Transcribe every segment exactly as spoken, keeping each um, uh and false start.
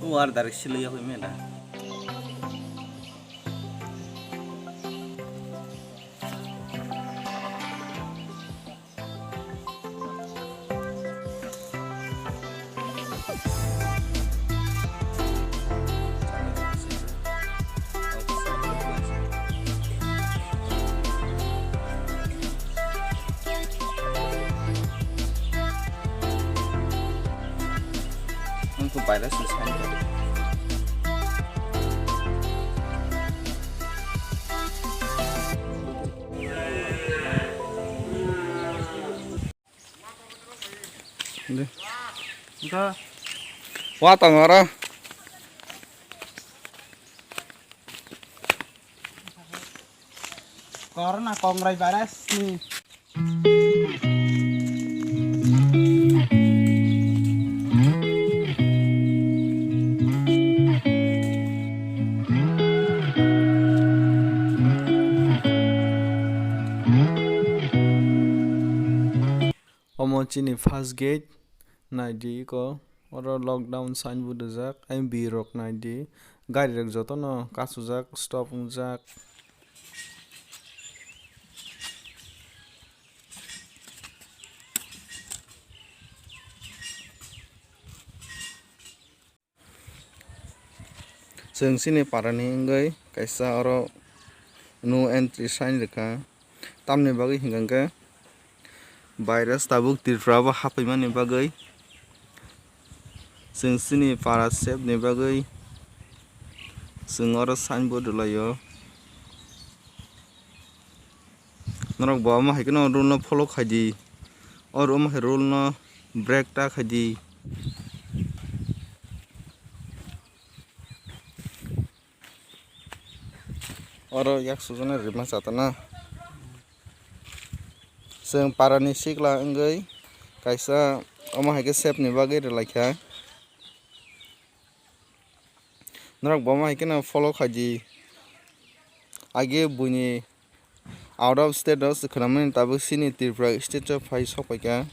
War dari sila ya kau mena. Ang ko virus ni sign ko. Wa tong oro. Corona kongrai virus ni. Omo chini first gate, naidi eko, oro lockdown signboard rijak, M B rok naidi, gari rok jotono kasujak, stop wngjak. Chwng chini parani wngwi kaisa oro no entry sign rwkha. Tamni bagwi hinkha khe virus tabuk Tripura o haphaimani bagwi, chwng chini para save ni bagwi chwng oro signboard rwlaio. Norok bo omo hai kheno rule no follow khai di. Oro omo hai rule no break ta khai di. Oro yak sujuna rima chatana. Chwng parani sikla wngwi kaisa omo hai khe save ni bagwi rwlaikha. Norok bo ma hai kheno follow khai di. Age buini out of state o se khwnamani tabuk chini Tripura state o phai sok paikha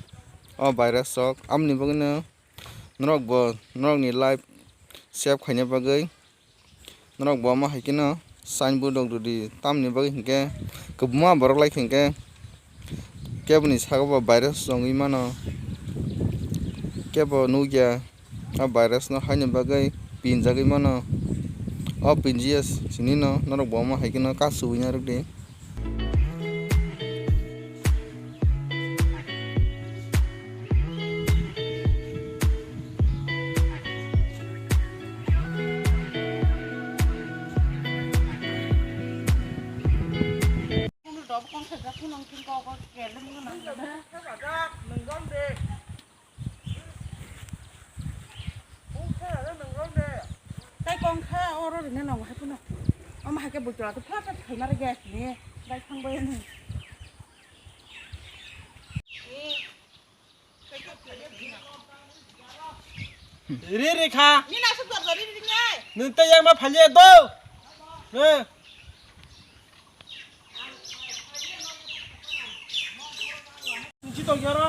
o virus rok. Amoni bagwino norok bo norokni life save khaina bagwi norok bo ma hai kheno signboard rok rwdi. Tamoni bagwi hinkhe kwbangma borok lai kha hinkhe keboni saka bo virus chongwi mano, kebo nukya. O virus no haini bagwi pinjagwi mano. O pinjiya sini no norok bo omo hai kheno kasubui narwk di. Tai kong kha oro rina nong hai phano. Omo hai khe bwtla to pha pha thalna rwgwi asini. Bai thang bai ani. Re re kha. Nini aswk dor dor ri ri nai. Nung tai yang ma phali do. He. Sungchi tokya ro.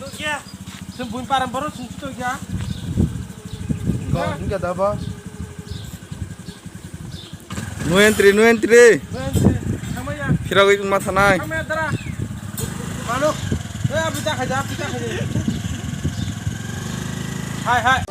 Nukya. Sembun param boro sungchi tokya. Ko, nukya da ba? No entry, no entry. No entry. Thamaya. Phirogwi wngma thanai. Thamaya dara. Mano. Eh, abi ta khaja, abi ta khaja. Hai, hai.